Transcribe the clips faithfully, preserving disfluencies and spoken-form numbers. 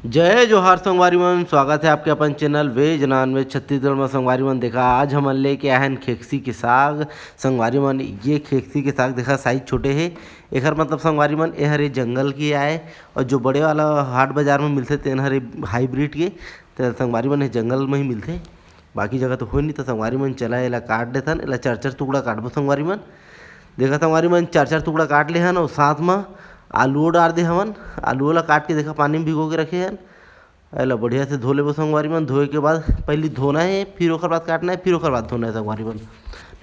जय जोहार संगवारी मन, स्वागत है आपके अपन channel veg non veg Chhattisgarh में। संगवारी मन, देखा, आज हमन लेके आए हैं खेकसी के साग। संगवारी मन, ये खेकसी के साग, देखा, साइज छोटे है। एकर मतलब, संगवारी मन, ये हरे जंगल के आए, और जो बड़े वाला हाट बाजार में मिलथे, तेन हरे हाइब्रिड के। तो संगवारी मन, ये जंगल में ही मिलथे, बाकी जगह तो होय नहीं। तो संगवारी मन, चला, एला काट देथन, एला चार चार टुकड़ा काटबो संगवारी मन। देखा संगवारी मन, चार चार टुकड़ा काट ले हन, और साथ में आलूओ डार दे हवन। आलूओ ला काट के, देखा, पानी में भिगो के रखे हन। एला बढ़िया से धो लेबो संगवारी मन। धोए के बाद, पहली धोना है, फिर ओकर बाद काटना है, फिर ओकर बाद धोना है संगवारी मन।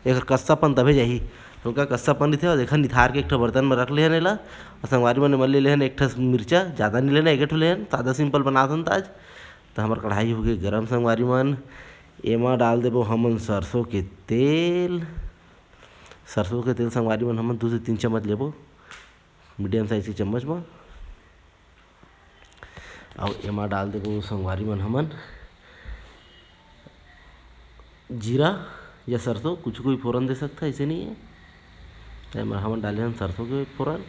एकर कस्सापन तभे जाही, हल्का कस्सापन रहिथे। और देखा, निथार के एक ठो बर्तन में रख ले हन एला। और संगवारी मन, एमा ले ले हन एक ठो मिर्चा, ज़्यादा नहीं लेना, एक ठो ले हन, सादा सिंपल बनाथन त आज। तो हमर कढ़ाई हो गई गरम संगवारी मन। एमा डाल देबो हमन सरसों के तेल। सरसों के तेल संगवारी मन, हमन दू से तीन चम्मच लेबो, मीडियम साइज के चम्मच म। अउ एमा डाल देबो संगवारी मन हमन जीरा या सरसों, कुछ कोई फोरन दे सकता, ऐसे नहीं है। तो एमा हमन डाले हन सरसों के फोरन।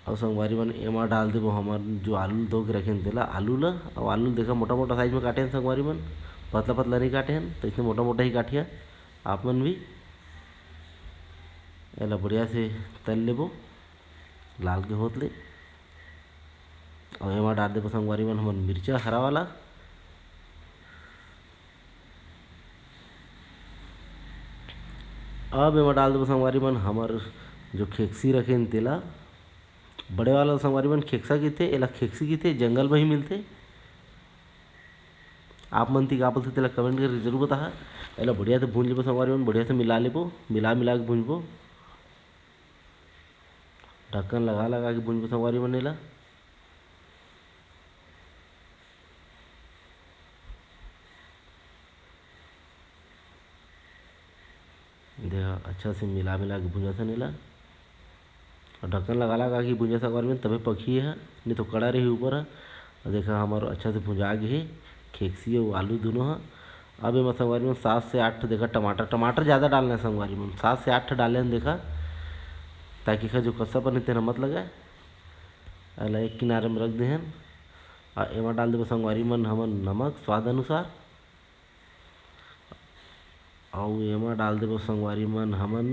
अउ संगवारी मन, एमा डाल देबो हमन जो आलू धो के रखे हन तेला, आलू ला। अउ आलू ला देखा, मोटा मोटा साइज में काटे हन संगवारी मन, पतला पतला नहीं काटे हन, तो इसने मोटा मोटा ही काटिया आप मन भी। एला बढ़िया से तल लेबो लाल के होत ले। अउ एमा डाल देबो संगवारी मन हमन मिर्चा हरा वाला। अब एमा डाल देबो संगवारी मन हमर जो खेकसी रखे हन तेला। बड़े वाला संगवारी मन खेकसा किथे, एला खेकसी किथे, जंगल में ही मिलथे। आप मन ती का बोलथे, तेला कमेंट करके जरूर बताहा। एला बढ़िया से भूंज लेबो संगवारी मन, बढ़िया से मिला लेबो, मिला मिला के भूंजबो। ढक्कन लगा लगा के भूंजबो संगवारी मन एला। देखा, अच्छा से मिला मिला के भूंजत हन एला। और ढक्कन लगा लगा के भूंजा संगवारी मन, तभे पकही ह, नहीं तो कड़ा रही ऊपर ह। और देखा, हमर अच्छा से भुंजा गे हे खेकसी अउ आलू दोनों ह। अब एमा संगवारी मन सात से आठ ठो, देखा, टमाटर, टमाटर ज़्यादा डालना है संगवारी मन, सात से आठ ठो डाले हन, देखा, ताकि एखर जो कस्सापन हे तेन ह मत लगय। एला एक किनारे में रख देहन। अउ एमा डाल देबो संगवारी मन हमन नमक स्वाद अनुसार। अउ एमा डाल देबो संगवारी मन हमन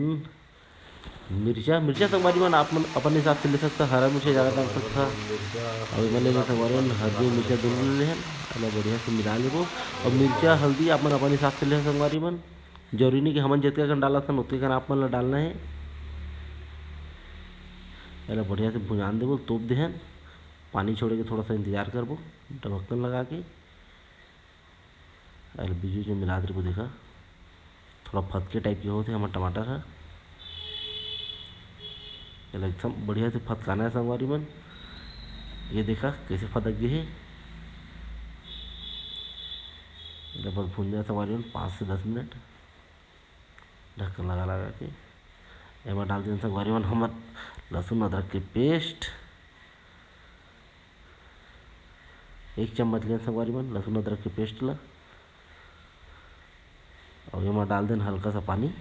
मिर्चा। मिर्चा संगवारी मन आप मन अपन हिसाब से ले सकता, हरा मिर्चा ज़्यादा डाल सकता। अउ एमा ले संगवारी मन हल्दी मिर्चा दोनों ले लेहन, एला बढ़िया से मिला लेबो। अउ मिर्चा हल्दी आप मन अपन हिसाब से ले संगवारी मन, जरूरी नहीं कि हमन जतका कन डालत हन ओतके कन आप मन ला डालना है। एला बढ़िया से भुंजान देबो, तोप देहन, पानी छोड़े के थोड़ा सा इंतजार करबो ढक्कन लगा के। अरे बीच बीच में मिलात रहिबो, देखा थोड़ा फतके टाइप के होत हे हमर टमाटर ह। एला एकदम बढ़िया से फतकाना है संगवारी मन। ये देखा कैसे फतक गे हे। एला बस भूंजा संगवारी मन पाँच से दस मिनट ढक्कन लगा लगा के। एमा डाल देन संगवारी मन हमर लहसुन अदरक के पेस्ट। एक चम्मच लेन संगवारी मन लहसुन अदरक के पेस्ट ला, अउ एमा डाल देन हल्का सा पानी।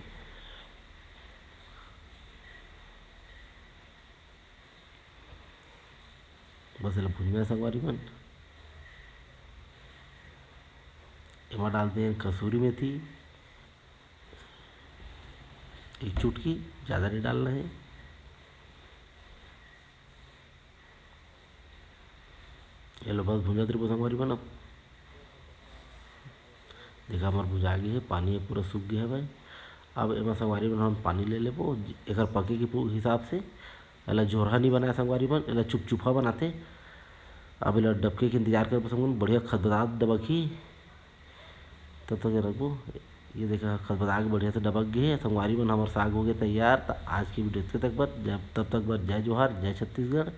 बस एला भुंजना हे संगवारी मन। एमा डाल देन कसूरी मेथी, एक चुटकी, ज़्यादा नहीं डालना है। ये लो, बस भुंजत रहिबो संगवारी मन। अब देखा, हमर भुंजा गे हे, पानी ह पूरा सूख गे हवय। अब एमा संगवारी मन हम पानी ले लेबो, एकर पके के पू-, हिसाब से। एला झोरहा नहीं बनाए संगवारी मन, एला चुपचुपा बनाथे। अब एला डबके के इंतजार करबो संगवारी मन, बढ़िया खदबदात डबकही। तब तक ये रखबो। ये देखा, खदबदा के बढ़िया से डबक गे हे। संगवारी मन, हमर साग हो गे तैयार। त आज की वीडियो इतने तक बर। जब, तब तक बर जय जोहार, जय छत्तीसगढ़।